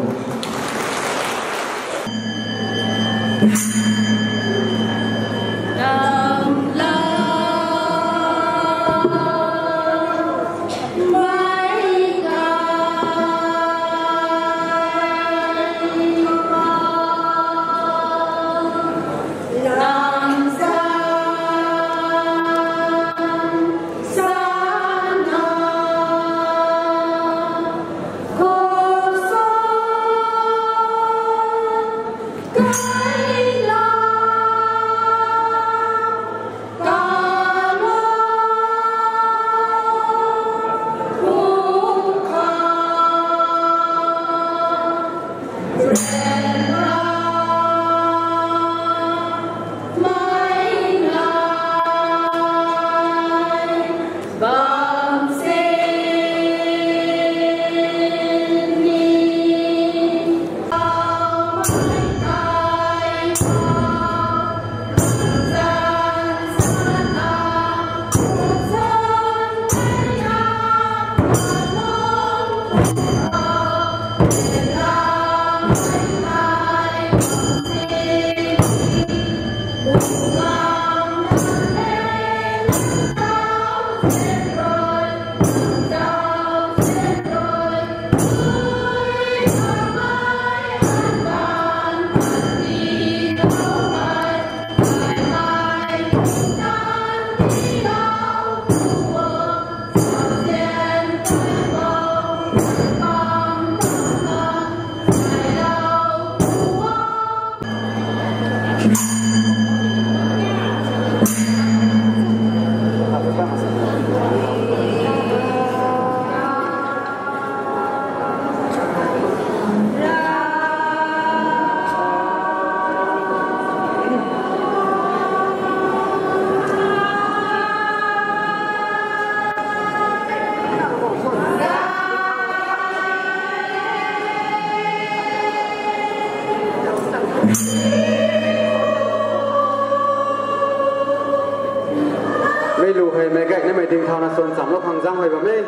Mei lu hei mei gaynamei dingthauna suan chamlou khang zang huay bam e.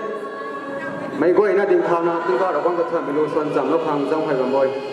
Mei guayna dingthauna tingkauh Ravguangc kathuanmei lu suan chamlou khang zang huay bam e.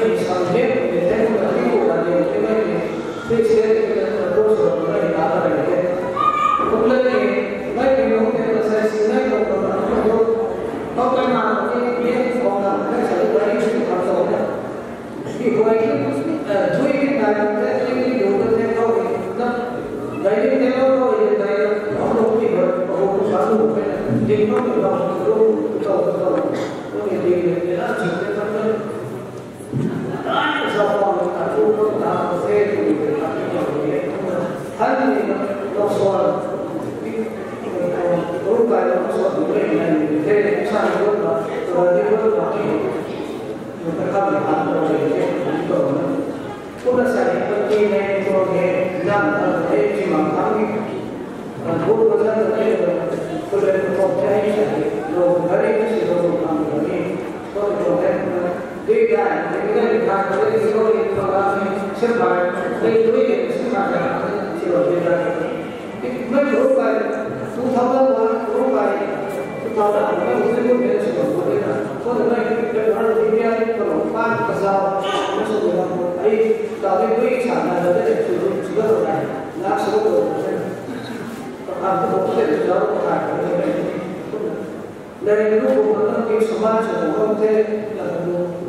ni sam le ni the, kumna ni ku na ni the, mei ni, three state ni na ko so na ni na ta ni the. Kumna ni, mei ni nung the na sai si na ko na ko. Tau kai na ni ni ko na, na sa ni ni ko na. Ni guay ni, eh, dui ni na, ni ni lu ni ko ni na. Dai ni ni lo lo ni dai na, ko ni ko, ko sa lu ni, ni ko ni ko, ko ko ko. Ko ni ni ni na, ni ni na. Ai, sa ko ni ta, ko ko ta, ko se ni ta, ko ni. Han ni na, lo so. Ko kai lo so ni ni, ni sa ni ko na, ko ni ko na. Kumna sa ni, panty nei tuang e, zan tuang e, chimang thang ni. Kan bu ko zan tuang e, ko le ko the sa ni, lo gari ni si lo tuang tuang ni. Ko tuang e, dui dai, dui dai, kan ko le ko le ko la ni, sep bai, dui dui, sep bai, si lo dui dai. Mei group kai, two thousand one group kai, two thousand one mei group kai sw bam khou de na. Khou de mei group kai, India ni kalung pan kazau, na sw bam khou. Ai, ta de gui sa na da de sw bam sw bam khou de. Na sw bam khou de. Kan tu khou de zau khou kai khou de. Lei lu khou na ki saman sw bam khou de.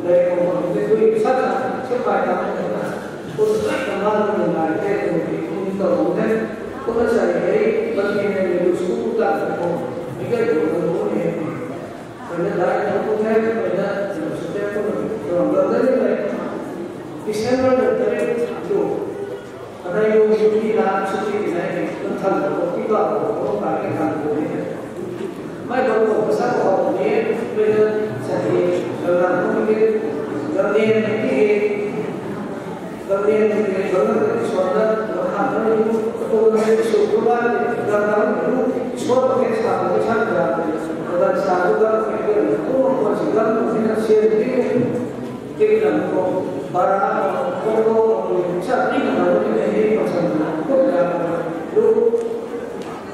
Lei khou bam khou de gui sa na, sw kai ta na. Khou de saman lu nai de, lu ki kum ta lu de. Kumna sa ni hei, panty nei ni lu school ta khou, ni kai lu lu ni. Kai na dai na khou the, kai na lu school te khou lu, lu lu de ni. December the third lu. Kanei lu ni na, chuti ni na ni, kan than lu, pi ta lu, kan kai kan lu ni. Mei bam khou kasa khou ni, mei na sa ni, lam lam khou ni, lam ni ni, lam ni ni, lam na ni, suan na, lam na ni, ko na ni, su ko na ni, lam na ni, suan na ni, sa ni, sa ni, lam sa ni, lam ni, ko na ko si, lam ni na, sian ni, Tiki lam khou, bara khou, khou khou, khou, sa ni na, ni na, ni na, sa ni na, khou na, lu,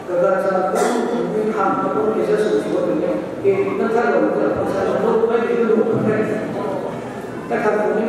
kaga sa, khou, ni kham, khou, ni sa su su ni, ki na tha lo, sa lo, lo, bai ni lu, bai. Ta kham ni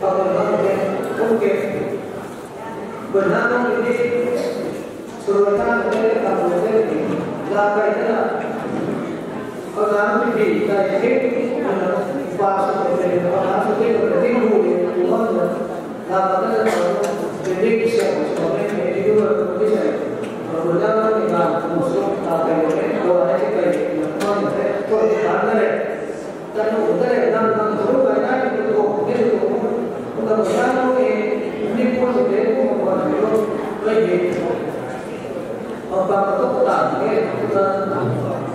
Pakhat na te, kum ke. Bana nung ni, suru ta te, ta te, la kai na. Pakhat na ni, ta te, pa su te, pakhat na su te, ta te, bu ni, bu han na. La kai na, ta te, ni se, so ne, ni du ni se. Bana nung ni na, su ta kai ne, ko ai te kai, na ko ne, ko ta na le. Tanu ta le, nang nang tu kai na ni tu, ni tu. Nang nang ni, ni ko ni de ko ko ni lo, kai ni. Apa apa tu ta ni, ta.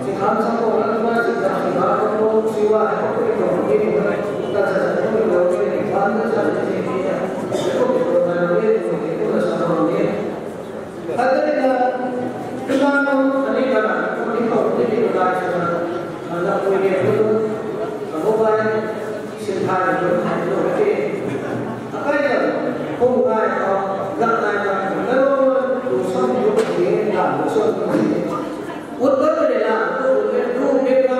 Si kan sa ko na ma si ta si ba ko si wa ko ko ni ko ni. Ta sa sa ko ni ko ni, ban ta sa ni ni. Ko ko na ni, ko ko na sa ni. Khat tei na, tuna nung, ani kana, ni khou, ni ni kana, na, na, pui ni, tu, na, mobile, sin thai, ni, thai, ni, ni, akai na, phone ngai, na, na, ngai, na, na, tu, sam, tu, ni, na, tu, sam, tu, ni. Ut, ba, ni, na, tu, ni, tu, ni, na,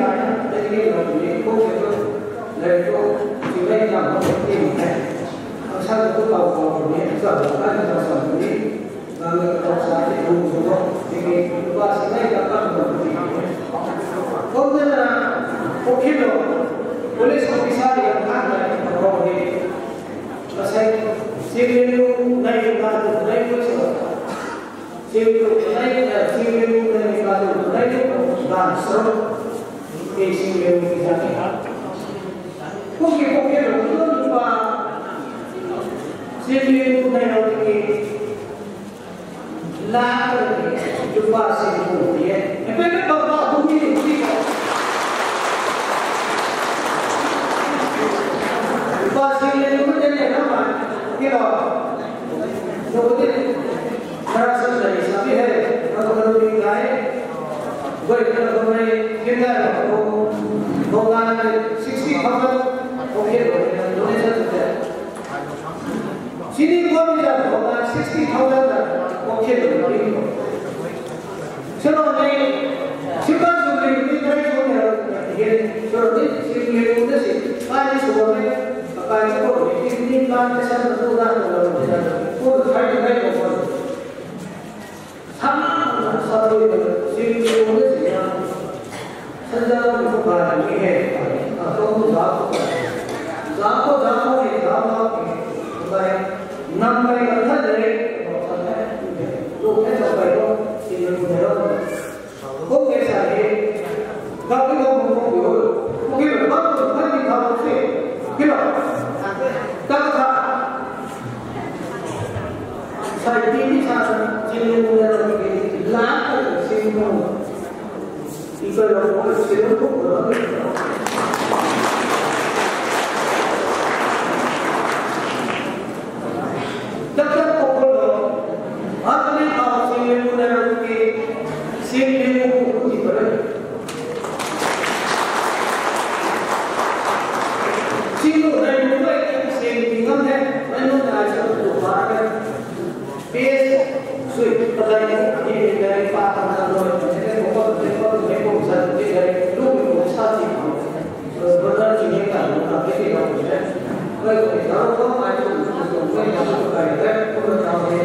kai na, tei ni lou ni, kum ke tu, lei tu, si lei na, ho ni, ti ni. Ang sa tu kau kau ni, sa tu kai na sa tu ni, na ni kau sa ti tu tu tu, ti ni, ba si lei na ka tu ni. Kum na, kum ki lou, police officer yang kan na, kau ni. Kasai, singling lu nai ka tu nai ko so. Singling lu nai, eh, singling lu nai ka tu nai ko dan so. Ke singling lu ki jati ha. Kum ki kum ki lu lu pa. Singling lu nai lo ki. Laa kar ni, lupa singling lu ti e. Epei na baba humi ni ti ko. Lupa singling lu ti ne na ma. Kilo. Lu ti. Sara sa ni sa bi hai. Kato kato ni kai. Goi kato kato ni kinda ko. Ko na sixty thousand. Okay, donation te. Sini kuan ni ta, sixty thousand ta, okay, lo ni. Salo ni, sima su ni, ni try su ni, ye, salo ni, sini ni, ni si, kai ni su ni, kai ni ko ni, ni, ni, kai ni sa na su na, ko ni, kai ni, kai ni, ko ni. Sana, sana, singling lu na si ya. Sanjal ko ba ni he. A, to ko za ko. Za ko, za ko ni, za ko ni. Bai, nam bai ka tha de. Lu he sa bai ko, singling lu na ro. Ko ke sa ni. Ka ko ko ko ko. Ko ke ba ko ka ni ka ko se. Kilo. Ka ka. Sai ti ni sa, singling lu na ro ki, la ka singling lu. Iko lo ko singling lu ko. Dak dak ko ko lo. Atni ka singling lu na ro ki, singling lu ko ti pare. Singling lu na ro ki, singling lu na, na ro na sa ko pare. Peace, sui, patai ni, ni, ni, ni, pa, pa, pa, lo, ni, ni, ko, ko, ko, ko, ko, sa, ni, ni, lu, ni, ko, sa, ni, ko, brother, ni, ni, ka, ni, ka, ni, ni, ka, ni, ni, ko, ko, ni, ka, ko, ai, ko, ko, ko, ko, ko, ko, ko, ko, ko, ko, ko,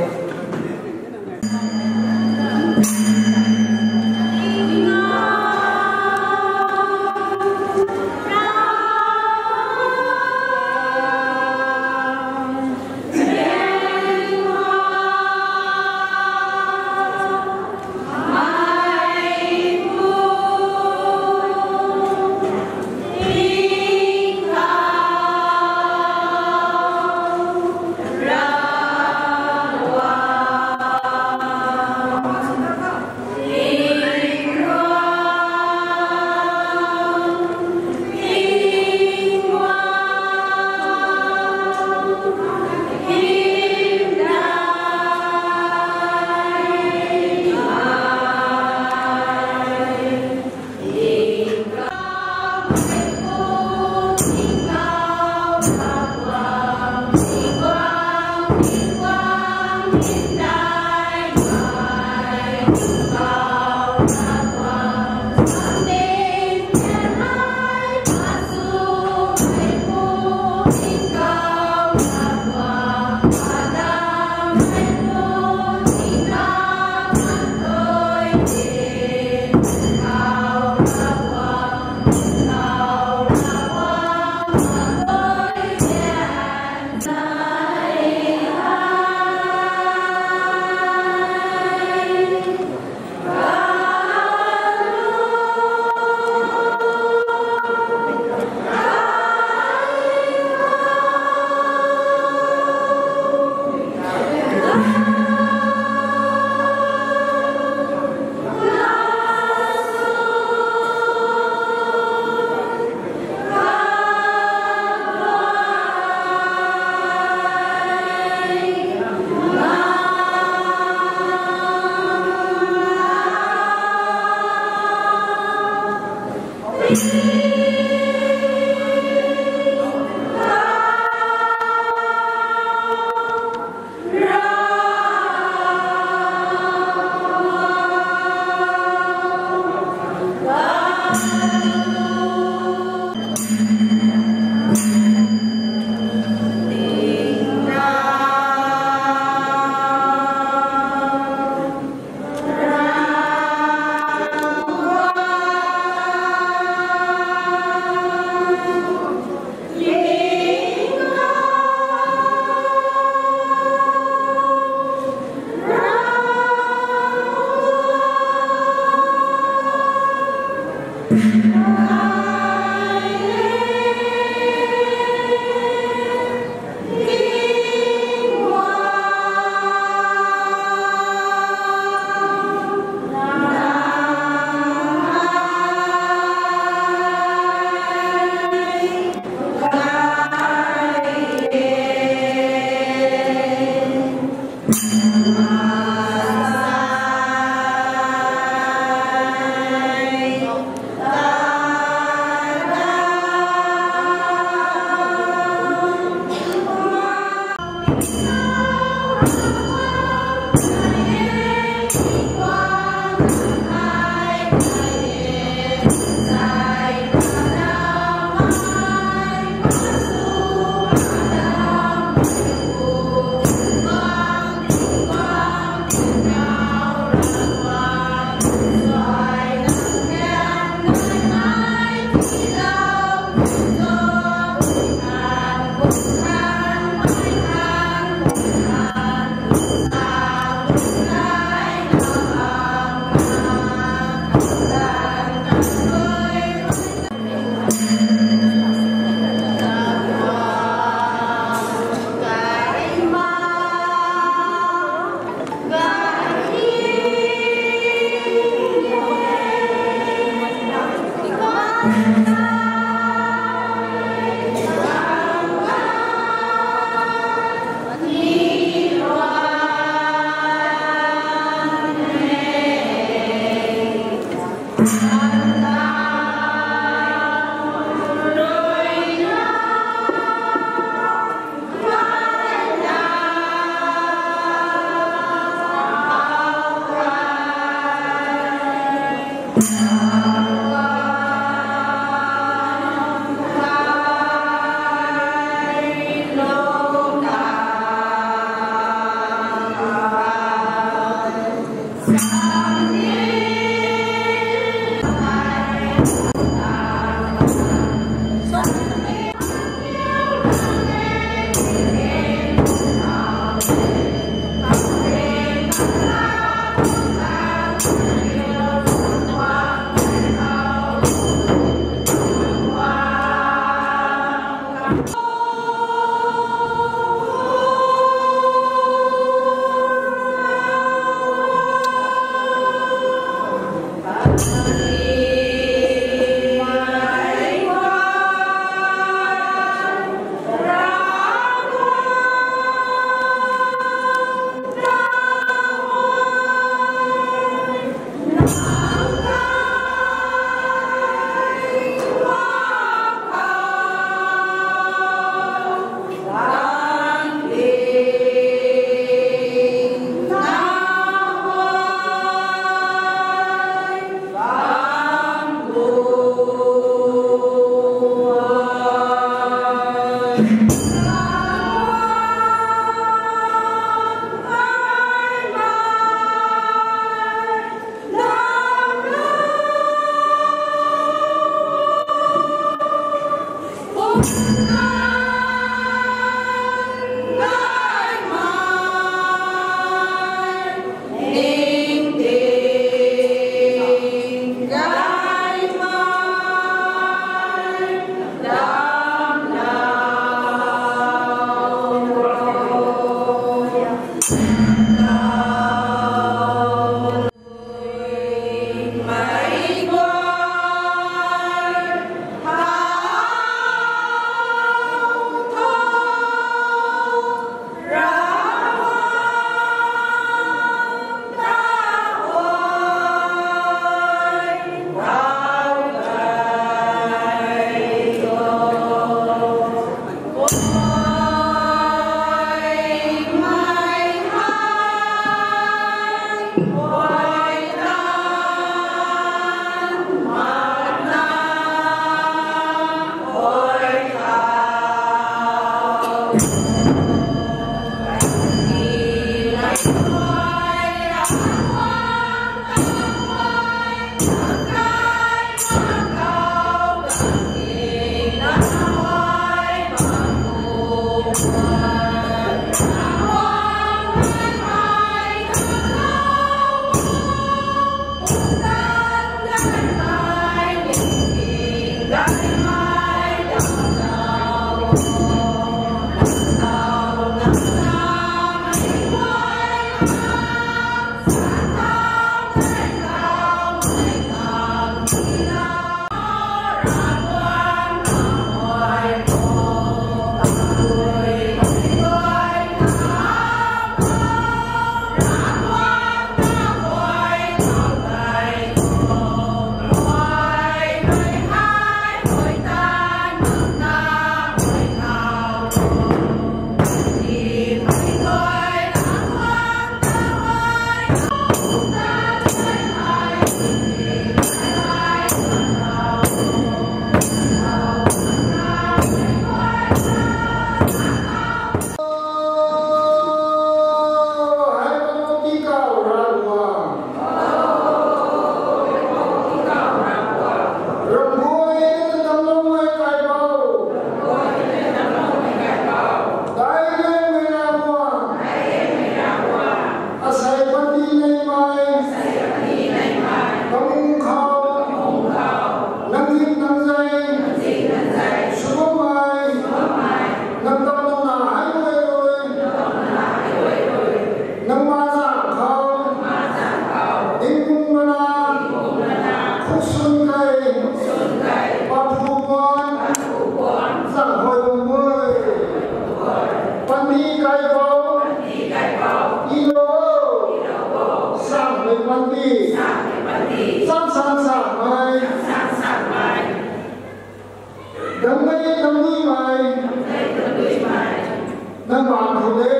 Bang khou de.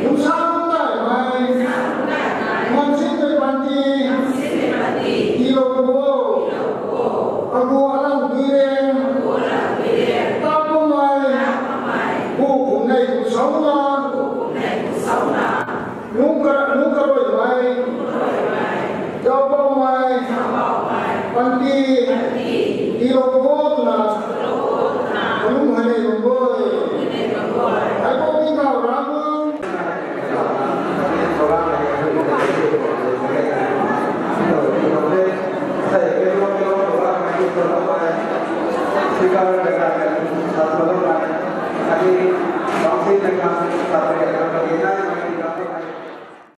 Nungsang nai mei. Mansingmei panty. Tiilou bo. Agu alang dui reng. Tap bammei. Bu khum nei bu sauna. Nung ka, nung ka rui mei. Zau bau mei. Panty. Tiilou bo twna. Anung hei nei bam boi. Hei bo mi kau ram.